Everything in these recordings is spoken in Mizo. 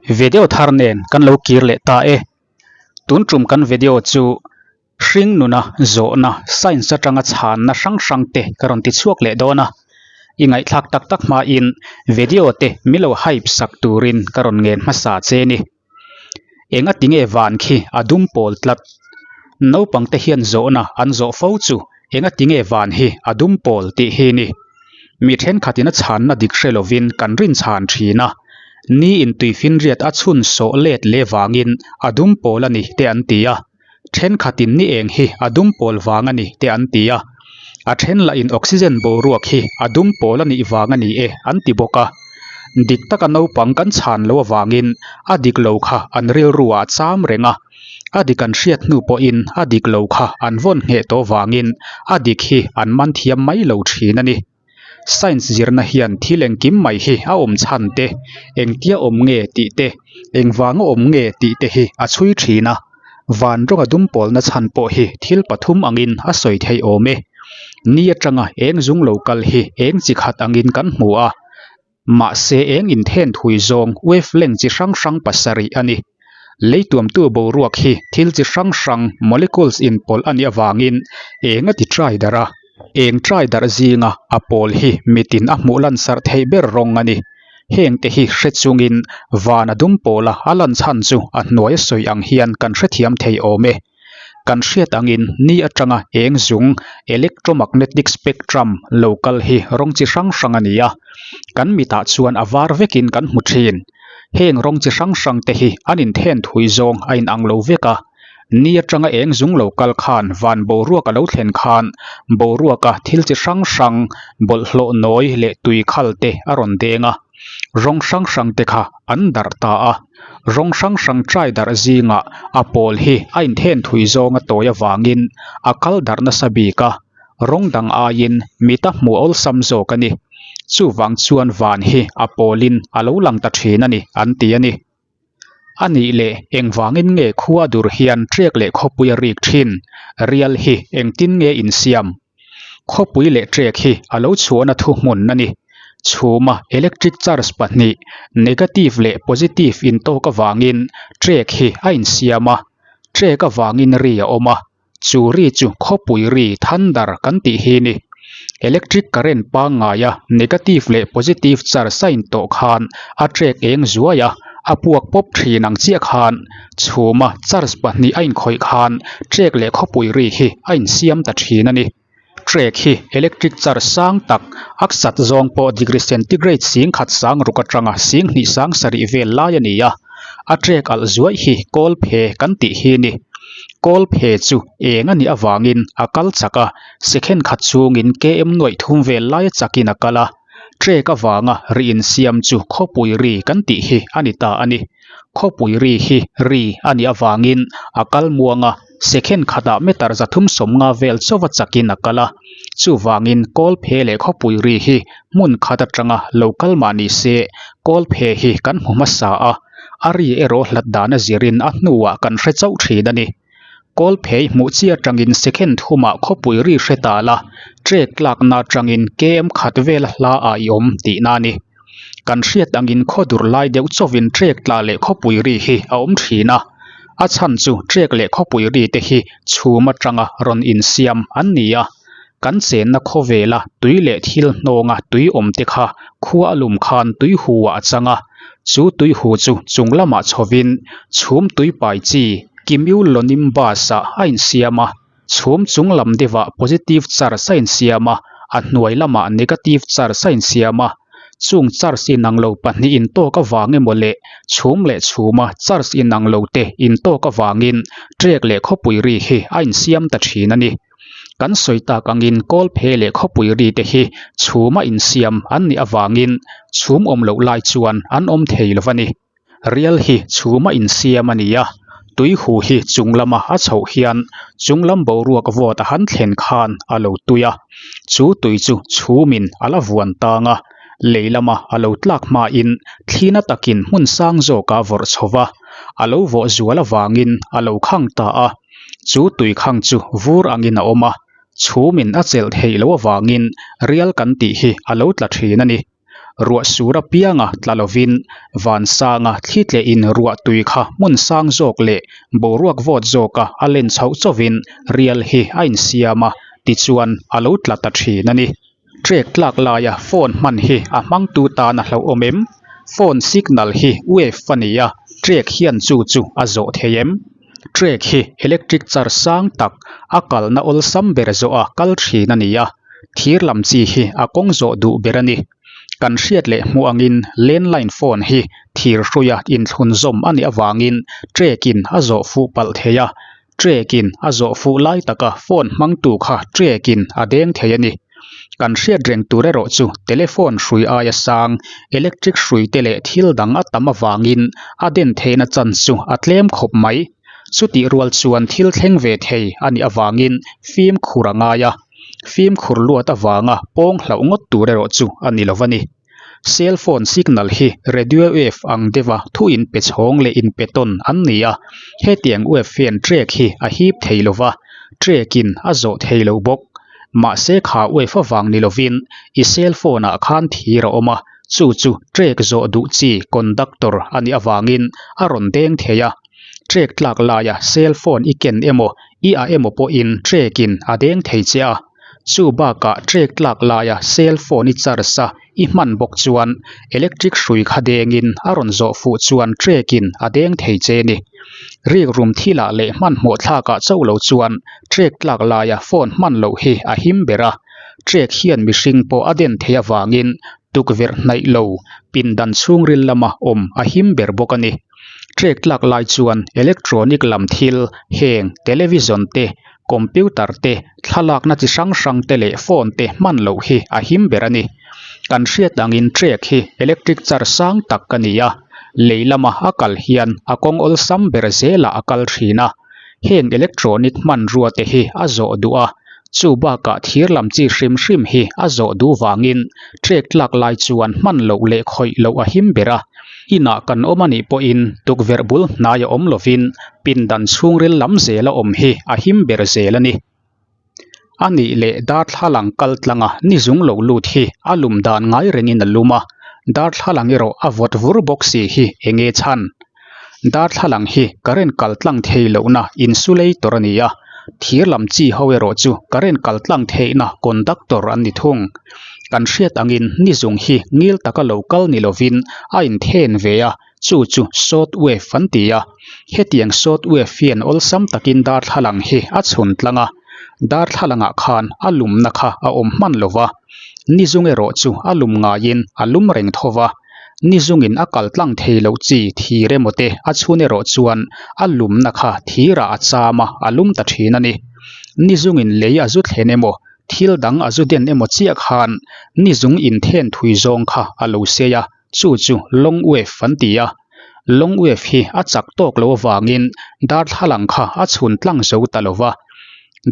Video thar nen kan lo kir leh ta e. Tun tum kan video chu hring nuna zawhna science atanga chhanna hrang hrang te ka rawn ti chhuak leh dawn a. I ngaihthlak tak tak hmain video te mi lo hype sak turin ka rawn ngen hmasa che ni. Enga tinge van khi a dum pawl tlat? Naupang te hian zawhna an zawh fo chu enga tinge van hi a dum pawl tih hi ni. Mi thenkhatin a chhanna dik hre lovin kan rin chhan thin a, ni intuifinriat a chhun sawh let leh vangin a dum pawl a ni te an ti a. Thenkhatin ni eng hi a dum pawl vang a ni te an ti a, a then lahin oxygen boruak hi a dum pawl a nih vang a ni e an ti bawk a. Dik taka naupang kan chhan lo avangin a dik lo kha an rilru ah cham reng a, a dik an hriat hnu pawhin a dik lo kha an vawn ngheh tawh vangin a dik hi an man thiam mai lo thin a ni. Science zirna hian thil engkim mai hi a awm chhan te, engtia awm nge tih te, engvanga awm nge tih te hi a chhui thin a. Van rawnga dum pawlna chhan pawh hi thil pathum angin a sawi theih awm e. Ni atanga eng zung lo kal hi eng chi khat angin kan hmu a. Mahse eng inthen thui zawng wavelength chi hrang hrang pasarih a ni. Leituamtu boruak hi thil chi hrang hrang molecules inpawlh a nih avangin eng a ti trai darh a. Eng trai darh zinga a pawl hi mitin a hmuh lansarh theih ber rawng a ni. Hengte hi hre chungin van a dum pawla a lan chhan chu a hnuai a sawi ang hian kan hrethiam thei awm e. Kan hriat angin ni atanga eng zung, electromagnetic spectrum, lo kal hi rawng chi hrang hrang a ni a. Kan mitah chuan a var vekin kan hmu thin. Heng rawng chi hrang hrang te hi an inthen thui zawng a inang lo vek a. Ni atanga eng zung lo kal khan van boruak a lo thlen khan boruaka thil chi hrang hrang, bawlhhlawh nawi leh tui khal te a rawn deng a. Rawng hrang hrang te kha an darh ta a. Rawng hrang hrang trai darh zingah a pawl hi a inthen thui zawng a tawi avangin a kal darh nasa bik a, rawng dang aiin mita hmuh awlsam zawk a ni. Chuvang chuan van hi a pawlin a lo lang ta thin a ni an ti a ni. A nih leh engvangin nge khua dur hian ṭek leh khawpui a rik thin? Rial hi engtin nge insiam? Khawpui leh ṭek hi a lo chhuahna thuhmun a ni. Chhuma electric charge pahnih, negative leh positive intawk avangin ṭek hi a insiam a. Ṭek avangin ri a awm a, chu ri chu khawpui ri thunder kan tih hi ni. Electric current pangngaia negative leh positive charge a intawh khan a ṭek eng zuai a, a puak pawp ṭhin ang chiah khan chhuma charge pahnih a inkhawih khan ṭek leh khawpui ri hi a insiam ta ṭhin a ni. Ṭek hi electric charge sang tak a sat zawng pawh degree centigrade sing khat sang ruk atanga sing hnih sang sarih vel lai a ni a, a ṭek alh zuaih hi kawl phe kan tih hi ni. Kawl phe chu eng a nih avangin a kal chak a, second khat chhungin km nuaih thum vel lai a chakin a kal a. Ṭek avanga ri insiam chu khawpui ri kan tih hi a ni ta a ni. Khawpui ri hi ri a nih avangin a kal muang a, second khatah meter 350 vel chauva chakin a kal a. Chuvangin Kawlphe leh khawpui ri hi hmun khat atanga lo kal mah ni se Kawlphe hi kan hmu hmasa a, a ri erawh hlat dan a zirin a hnuah kan hre chauh thin a ni. Kawlphei hmuh chi atangin second thumah khawpui ri hre ta la, trek tlakna atangin km khat vel hla ah i awm tihna a ni. Kan hriat angin khaw dur lai deuh chauhin trek tla leh khawpui ri hi a awm thin a. A chhan chu trek leh khawpui ri te hi chhum atanga rawn insiam an ni a. Kan chenna khawvela tui leh thil hnawnga tui awm te kha khua a lum khan tui hu ah a chang a. Chu tui hu chu chung lamah chhovin chhum tui pai chi cumulonimbus ah a insiam a. Chhum chung lam deuhah positive charge a insiam a, a hnuai lamah negative charge a insiam a. Chung charge inang lo pahnih intawk avang emaw leh chhum leh chhuma charge inang lo te intawk avangin trek leh khawpui ri hi a insiam ta thin a ni. Kan sawi tak angin kawlphe leh khawpui ri te hi chhuma insiam an nih avangin chhum awm loh lai chuan an awm thei lo a ni. Rial hi chhuma insiam a ni a, tui hu hi chung lama a chhoh hian chung lam boruak vawt a han thlen khan a lo tui a, chu tui chu chhumin a la vuan tang a, lei lama a lo tlak hmain thlina takin hmun sang zawkah vawrh chho va, a lo vawh zual avangin a lo khang ta a, chu tui khang chu vur angin a awm a, chhumin a chelh theih loh avangin rial kan tih hi a lo tla thin a ni. Ruah sur apianga tla lovin van sanga thli tlehin ruah tui kha hmun sang zawk leh boruak vawt zawka a len chhoh chauhin rial hi a insiam a, tichuan a lo tla ta thin a ni. Trek tlak laia phone hman hi a hmangtu tan a hlauhawm em? Phone signal hi wave a ni a, trek hian chu chu a zawh thei em? Trek hi electric charge sang tak a kalna awlsam ber zawha kal thin a ni a, thir lam chi hi a kawng zawh duh ber a ni. Kan hriat leh hmuh angin landline phone hi thir hruia inthlun zawm a nih avangin trek in a zawh fuh palh thei a, trek in a zawh fuh lai taka phone hmangtu kha trek in a deng thei a ni. Kan hriat reng tur erawh chu telephone hrui aia sang, electric hrui te leh thil dang a tam avangin a den theihna chance chu a tlem khawp mai. Chutih rual chuan thil thleng ve thei a nih avangin fimkhur a ngai a, fimkhur luat avanga pawng hlauh ngawt tur erawh chu a ni lo va ni. Cell phone signal hi radio wave ang deuha thu inpe chhawng leh inpe tawn an ni a, hetiang wave hian trek hi a hip thei lo va, trek in a zawh thei lo bawk. Mahse kha wave avang ni lovin i cell phone ah khan thir a awm a, chu chu trek zawh duh chi conductor a nih avangin a rawn deng thei a. Trek tlak laia cell phone i ken emaw i ah emaw pawhin trek in a deng thei che a. Chu bakah trek tlak laia cell phone i charge a i hman bawk chuan electric hrui kha dengin a rawn zawh fuh chuan trek in a deng thei che ni. Rikrum thilah leh hmanhmawh thlakah chauh lo chuan trek tlak laia phone hman loh hi a him ber a. Trek hian mihring pawh a den thei avangin tukverh hnaih lo pindan chhungril lama awm a him ber bawk a ni. Trek tlak lai chuan electronic lam thil heng television te, computer te, thlalakna chi hrang hrang te leh phone te hman loh hi a him ber a ni. Kan hriat angin trek hi electric charge sang tak a ni a, lei lama a kal hian a kawng awlsam ber zelah a kal thin a. Heng electronic hmanrua te hi a zawh duh a, chu bakah thir lam chi hrim hrim hi a zawh duh vangin trek tlak lai chuan hman loh leh khawih loh a him ber a. Inah kan awm a nih pawhin tukverh bul hnai a awm lovin pindan chhungril lam zela awm hi a him ber zel a ni. A nih leh darthlalang kal tlanga ni zung lo lut hi a lum dan ngai rengin a lum a, darthlalang erawh a vawt vur bawk si hi eng nge chhan? Darthlalang hi current kal tlang thei lohna insulator a ni a, thir lam chi ho erawh chu current kal tlang theihna conductor an ni thung. Kan hriat angin ni zung hi ngil taka lo kal ni lovin a inthen ve a, Chu chu short wave an ti a, hetiang short wave hian awlsam takin darthlalang hi a chhun tlang a, darthlalangah khan a lumna kha a awm hman lo va, ni zung erawh chu a lum ngaiin a lum reng tho va, ni zungin a kal tlang thei loh chi thir emaw te a chhun erawh chuan a lumna kha thirah a cham a, a lum ta thin a ni. Ni zungin lei a zu thlen emaw, thil dang a zu den emaw chiah khan ni zung inthen thui zawng kha a lo sei a, Chu chu long wave an ti a, long wave hi a chak tawk lo avangin darthlalang kha a chhun tlang zo ta lo va,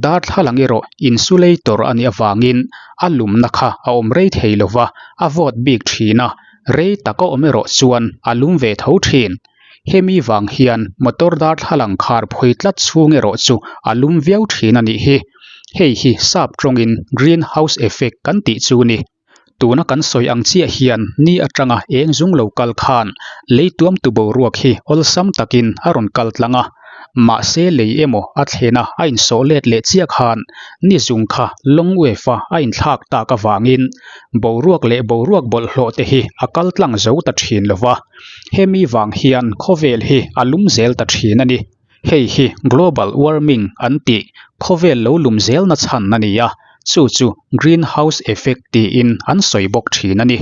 darthlalang erawh insulator a nih avangin a lumna kha a awm rei thei lo va, a vawt bik thin a, rei tak a awm erawh chuan a lum ve tho thin. Hemi vang hian motor darthlalang khar phawi tlat chhung erawh chu a lum viau thin a nih hi. Hei hi sap tawngin greenhouse effect kan tih chu ni. Tuna kan sawi ang chiah hian ni atanga eng zung lo kal khan lei tuamtu boruak hi awlsam takin a rawn kal tlang a, mahse lei emaw a thlena a insawh let leh chiah khan ni zung kha long wave a a inthlak tak avangin boruak leh boruak bawlhhlawh te hi a kal tlang zo ta thin lo va, hemi vang hian khawvel hi a lum zel ta thin a ni. Hei hi global warming an tih khawvel lo lum zelna chhan a ni a, chu chu green house effect tiin an sawi bawk thin a ni.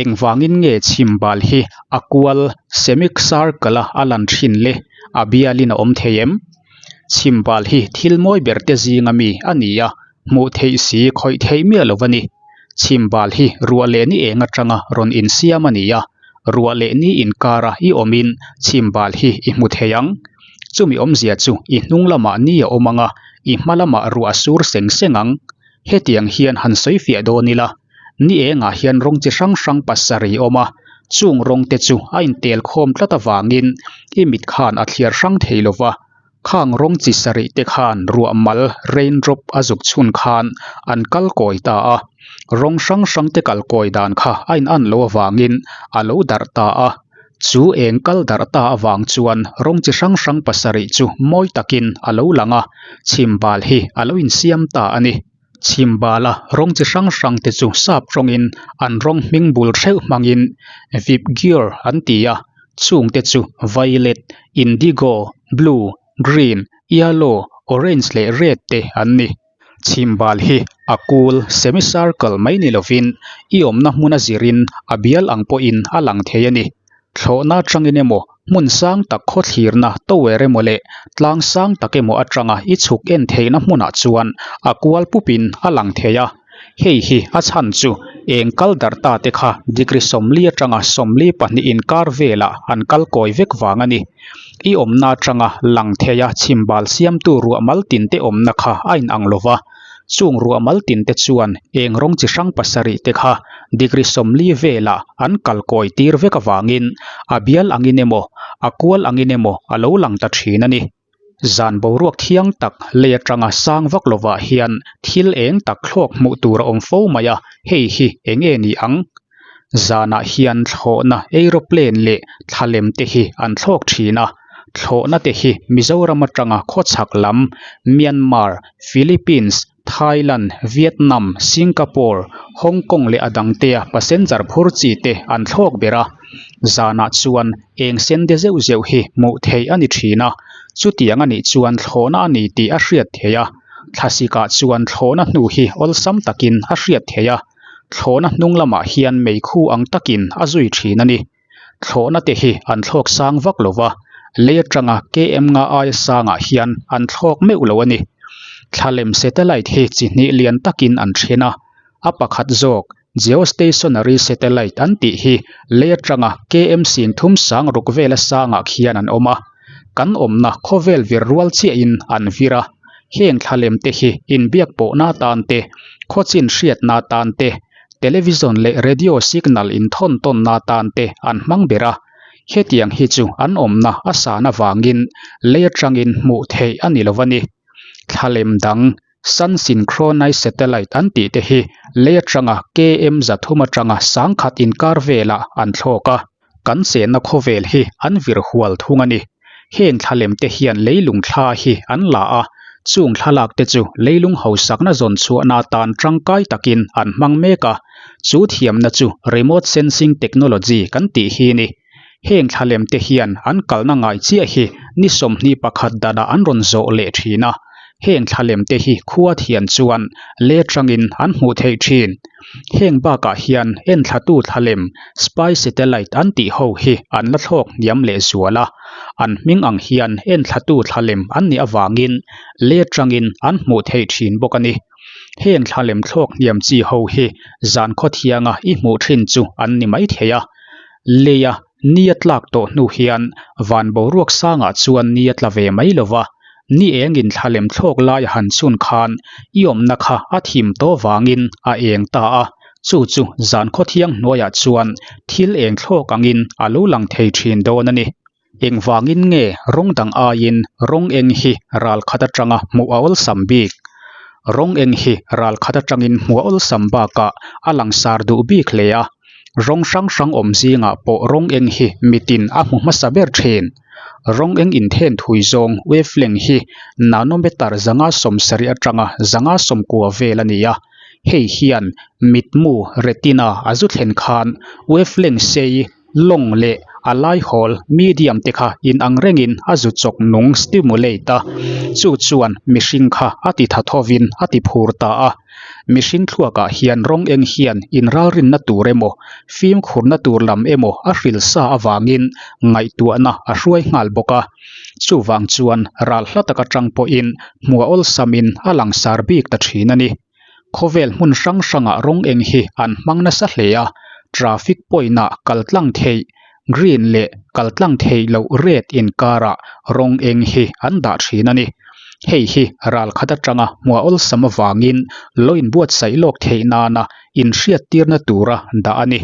Engvangin nge chhimbal hi a kual semicircle a a lan thin le a bialin a awm thei em? Chhimbal hi thil mawi ber te zinga mi a ni a, hmuh theih si khawih theih miah lo a ni. Chhimbal hi ruah leh ni eng atanga rawn insiam a ni a, ruah leh ni inkara i awmin chhimbal hi i hmu thei ang. Chumi awmzia chu i hnung lamah ni a awm ang a, i hma lamah ruah a sur seng seng ang. Hetiang hian han sawi fiah dawn ila, ni engah hian rawng chi hrang hrang pasarih a awm a, chung rawng te chu a intel khawm tlat avangin i mit khan a thliar hrang thei lo va. Khang rawng chi sarih te khan ruah mal, raindrop, a zuk chhun khan an kal kawi ta a. Rawng hrang hrang te kal kawi dan kha a inan lo avangin a lo darh ta a. Chu eng kal darh ta avang chuan rawng chi hrang hrang pasarih chu mawi takin a lo lang a, chhimbal hi a lo insiam ta a ni. Chhimbala rawng chi hrang hrang te chu sap rawngin an rawng hming bul hreuh hmangin Vibgyor an ti a, chung te chu violet, indigo, blue, green, yellow, orange leh red te an ni. Chhimbal hi a kul, semicircle, mai ni lovin i awmna hmun a zirin a bial ang pawhin a lang thei a ni. Thlawhna atangin emaw, hmun sang tak khawthlirna tower emaw leh tlang sang tak emaw atanga i chhuk en theihna hmunah chuan a kual pupin a lang thei a. Hei hi a chhan chu eng kal darh ta te kha degree 40 atanga 42 inkar velah an kal kawi vek vang a ni. I awmna atanga lang theia chhimbal siamtu ruah mal tinte awmna kha a inang lo va. Chung ruah mal tinte chuan eng rawng chi hrang pasarih te kha degree 40 velah an kal kawi tir vek avangin a bial angin emaw, a kual angin emaw a lo lang ta thin a ni. Zan boruak thiang tak lei atanga sang vak lovah hian thil eng tak thlawk hmuh tur a awm fo mai a, hei hi eng nge ni ang? Zanah hian thlawhna aeroplane leh thlalem te hi an thlawk thin a, thlawhna te hi Mizoram atanga khawchhak lam Myanmar, Philippines, Thailand, Vietnam, Singapore, Hong Kong leh a dangtea passenger phur chi te an thlawk ber a. Zanah chuan eng sen de zeuh zeuh hi hmuh theih a ni thin a, chutiang a nih chuan thlawhna a ni tih a hriat theih a. Thlasikah chuan thlawhna hnu hi awlsam takin a hriat theih a, thlawhna hnung lamah hian meikhu ang takin a zui thin a ni. Thlawhna te hi an thlawk sang vak lo va, lei atanga KM nga aia sangah hian an thlawk meuh lo a ni. Thlalem satellite hi chi hnih lian takin an then a, a pakhat zawk geostationary satellite an tih hi lei atanga KM 30 sang ruk vela sangah khian an awm a, kan awmna khawvel vir rual chiahin an vir a, heng thlalem te hi inbiak pawhna atan te, khawchin hriatna atan te, Television leh radio signal inthawn tawnna atan te an hmang ber a, hetiang hi chu an awmna a san avangin lei atangin hmuh theih a ni lo a ni. Thlalem dang, Sun Synchronized Satellite an tih te hi lei atanga KM 300 atanga 1000 inkar velah an thlawk a. Kan chenna khawvel hi an vir hual thung a ni. Heng thlalem te hian leilung thla hi an la a, chung thlalak te chu leilung hausakna zawn chhuahna atan tangkai takin an hmang mek a, chu thiamna chu remote sensing technology kan tih hi ni. Heng thlalem te hian an kalna ngai chiah hi ni 21 danah an rawn zawh leh thin a, heng thlalem te hi khua thian chuan le tangin an hmuh theih thin. Heng bakah hian enthlatu thlalem spy satellite an tih ho hi an la thlawk hniam leh zual a, an hming ang hian enthlatu thlalem an nih avangin le tangin an hmuh theih thin bawk a ni. Heng thlalem thlawk hniam chi ho hi zan khawthianga i hmuh thin chu an ni mai thei a, leia Ni a tlak tawh hnu hian van boruak sangah chuan ni a tla ve mai lo va, ni engin thlalem thlawk lai a han chhun khan i awmna kha a thim tawh vangin a eng ta a, chu chu zan khawthiang hnuaiah chuan thil eng thlawk angin a lo lang thei thin dawn a ni. Engvangin nge rawng dang aiin rawng eng hi ral khat atanga hmuh a awlsam bik? Rawng eng hi ral khat atangin hmuh a awlsam bakah a langsar duh bik hle a. Rawng hrang hrang awm zingah pawh rawng eng hi mitin a hmu hmasa ber thin. Rawng eng inthen thui zawng wavelength hi nanometer 170 atanga 190 vel a ni a, hei hian mitmu, retina, a zu thlen khan wavelength sei, long, leh a laihawl, medium, te kha inang rengin a zu chawk nung, stimulate, a, chu chuan mihring kha a ti tha thovin a ti phur ta a. Mihring thluakah hian rawng eng hian inralrinna tur emaw, fimkhurna tur lam emaw a hril sa avangin ngaihtuahna a hruai nghal bawk a. Chuvang chuan ral hla tak atang pawhin hmuh awlsamin a langsar bik ta thin a ni. Khawvel hmun hrang hrangah rawng eng hi an hmang nasa hle a, traffic point-ah kal tlang theih, green, leh kal tlang theih loh, red, inkarah rawng eng hi an dah thin a ni. Hei hi ral khat atanga hmuah awlsam avangin lo inbuatsaih lawk theih nana inhriattirna tura dah a ni.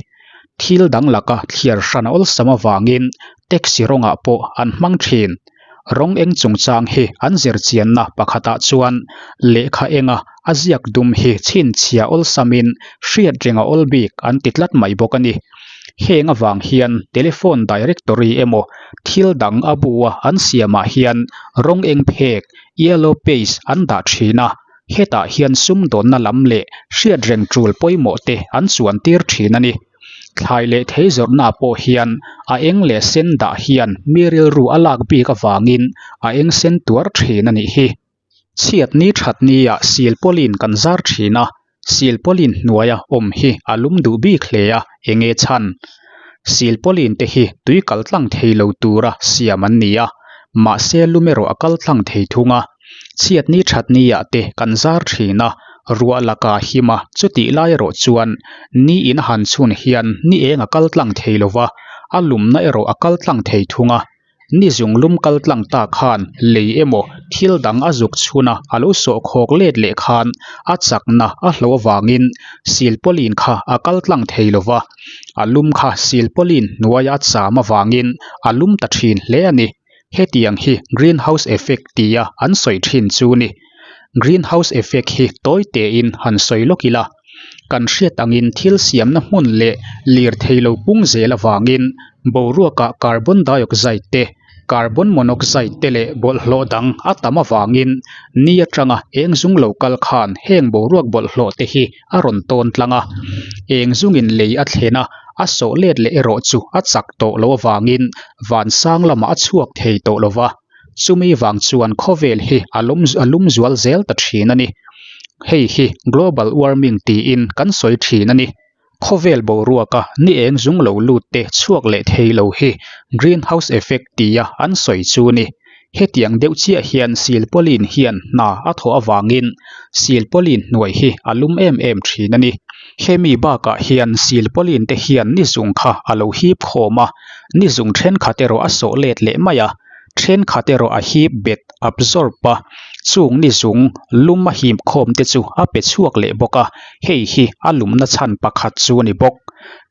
Thil dang laka thliar hran awlsam avangin taxi rawngah pawh an hmang thin. Rawng eng chungchang hi an zir chianna pakhatah chuan lehkha enga a ziak dum hi chhinchhiah awlsamin hriat reng a awl bik an ti tlat mai bawk a ni. Heng avang hian telephone directory emaw thil dang a bu-a an siamah hian rawng eng phek, yellow page, an dah thin a, hetah hian sumdawnna lam leh hriat reng tul pawimawh te an chuan tir thin a ni. Thlai leh thei zawrhna pawh hian a eng leh sen dah hian mi rilru a lak bik avangin a eng sen tuar thin a nih hi. Chhiat ni that nia silpawlin kan zar thin a, silpawlin hnuaia awm hi a lum duh bik hle a, enge chhan? Silpawlin te hi tui kal tlang thei lo tura siam an ni a, mahse lum erawh a kal tlang thei thung a. Chhiat ni that nia te kan zar thin a, ruah laka him a, chutih lai erawh chuan ni in a han chhun hian ni eng a kal tlang thei lo va, a lumna erawh a kal tlang thei thung a. Ni zung lum kal tlang ta khan lei emaw thil dang a zuk chhun a, a lo sawh khawk let leh khan a chakna a hlo avangin silpawlin kha a kal tlang thei lo va, a lum kha silpawlin hnuaia a cham avangin a lum ta thin hle a ni. Hetiang hi greenhouse effect tia an sawi thin chu ni. Greenhouse effect hi tawi tein han sawi lawk ila, kan hriat angin thil siamna hmun leh lirthei lo pung zel avangin boruakah carbon dioxide te, carbon monoxide te leh bawlhhlawh dang a tam avangin ni atanga eng zung lo kal khan heng boruak bawlhhlawh te hi a rawn tawn tlang a. Eng zungin lei a thlen a, a sawh let leh erawh chu a chak tawh lo avangin vansang lamah a chhuak thei tawh lo va, chumi vang chuan khawvel hi a lawm a lum zual zel ta thin a ni. Hei hi global warming tiin kan sawi thin a ni. Khawvel boruaka ni eng zung lo lut te chhuak leh thei lo hi greenhouse effect tia an sawi chu ni. Hetiang deuh chiah hian silpauline hian hna a thawh avangin silpauline hnuai hi a lum em em thin a ni. Hemi bakah hian silpauline te hian ni zung kha a lo hip khawm a, ni zung thenkhat erawh a sawh let leh mai a, thenkhat erawh a hip bet, absorb, a, chung ni zung lum a hip khawm te chu a pe chhuak leh bawk a, hei hi a lumna chhan pakhat chu a ni bawk.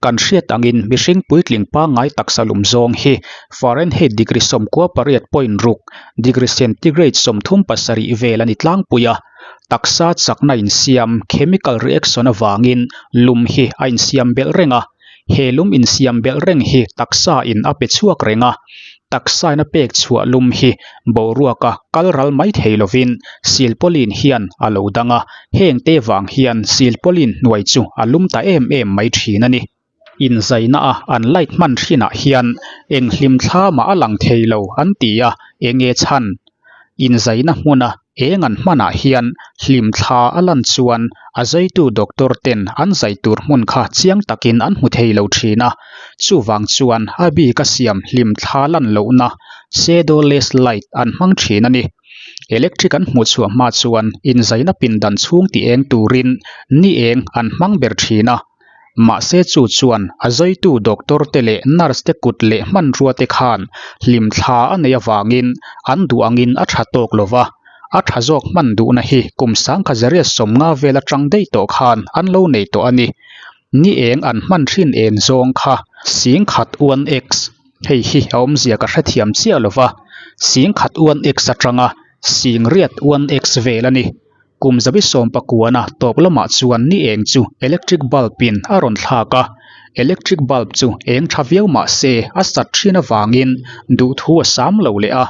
Kan hriat angin mihring puitling pangngai taksa lum zawng hi Fahrenheit degree 98 point ruk, degree centigrade 37 vel a ni tlangpui a. Taksa chakna insiam, chemical reaction, avangin lum hi a insiam belh reng a. He lum insiam belh reng hi taksa in a pe chhuak reng a. Taksa in a pek chhuah lum hi boruaka kal ral mai thei lovin silpauline hian a lo dang a, heng te vang hian silpauline hnuai chu a lum ta em em mai thin a ni. Inzaina a an light hman thinah hian eng hlim thla mah a lang thei lo an ti a, enge chhan? Inzaina hmuna eng an hmanah hian hlim thla a lan chuan a zaitu doctor ten an zai tur hmun kha chiang takin an hmu thei lo thin a, chuvang chuan a bik a siam hlim thla lan lohna shadowless light an hmang thin a ni. Electric an hmuh chhuah hma chuan inzaina pindan chhung ti eng turin ni eng an hmang ber thin a. Mahse chu chuan a zawitu doctor te leh nurse te kut leh hmanrua te khan hlimthla a neih avangin an duh angin a tha tawk lo va, a tha zawk hman duhna hi kum sangkha zariat 50 vel atang daih tawh khan an lo nei tawh a ni. Ni eng an hman thin en zawng kha singkhat one x, hei hi a awmzia ka hrethiam chiah lo va, singkhat one x atanga singriat one x vel a ni. Kum zabi sawmpakuana tawp lamah chuan ni eng chu electric bulb in a rawn thlak a, electric bulb chu eng tha viau mah se a sat thin avangin duhthu a sam lo leh a.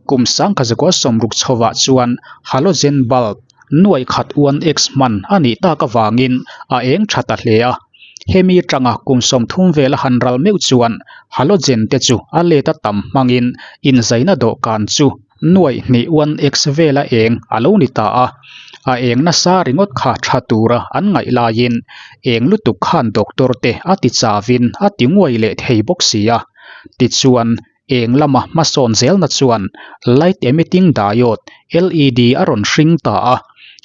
Kum sangkha zakua sawmruk chhovah chuan halogen bulb nuai khat one x hman a nih tak avangin a eng tha ta hle a. Hemi atanga kum 30 vel a han ral meuh chuan halogen te chu a let a tam hmangin inzaina dawhkan chu Nuaih hnih one x vela eng a lo ni ta a, a eng nasa ringawt kha tha tura an ngaih laiin eng lutuk khan doctor te a ti chavin a ti nguai leh thei bawk si a. Tichuan, eng lama hmasawn zelna chuan light emitting diode, LED, a rawn hring ta a,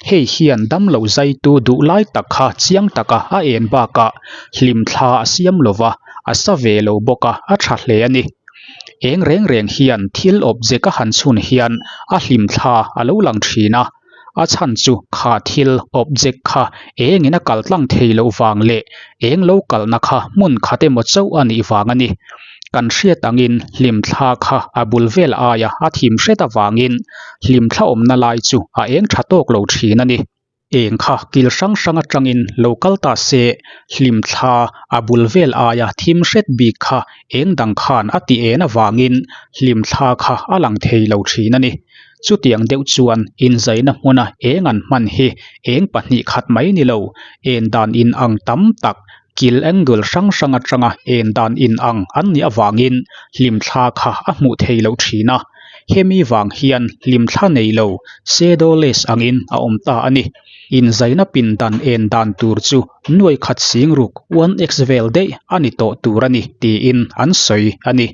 hei hian damlo zaitu duh lai tak kha chiang taka a en bakah hlimthla a siam lova, a sa ve lo bawk a, a tha hle a ni. Eng reng reng hian thil object a han chhun hian a hlimthla a lo lang thin a, a chhan chu kha thil object kha engin a kal tlang thei loh vang leh eng lo kalna kha hmun khat emaw chauh a nih vang a ni. Kan hriat angin hlimthla kha a bul vel aia a thim hret avangin hlimthla awmna lai chu a eng tha tawk lo thin a ni. Eng kha kil hrang hrang atangin lo kal ta se, hlimthla a bul vel aia thim hret bik kha eng dang khan a ti en avangin hlimthla kha a lang thei lo thin a ni. Chutiang deuh chuan inzaina hmuna eng an hman hi eng pahnih khat mai ni lo, en dan inang tam tak, kil angle hrang hrang atanga en dan inang an nih avangin hlimthla kha a hmuh thei loh thin a. Hemi vang hian hlimthla nei lo shadowless angin a awm ta a ni. Inzaina pindan en dan tur chu nuai khat sing ruk 1x vel daih a ni tawh tur a ni tiin an sawi a ni.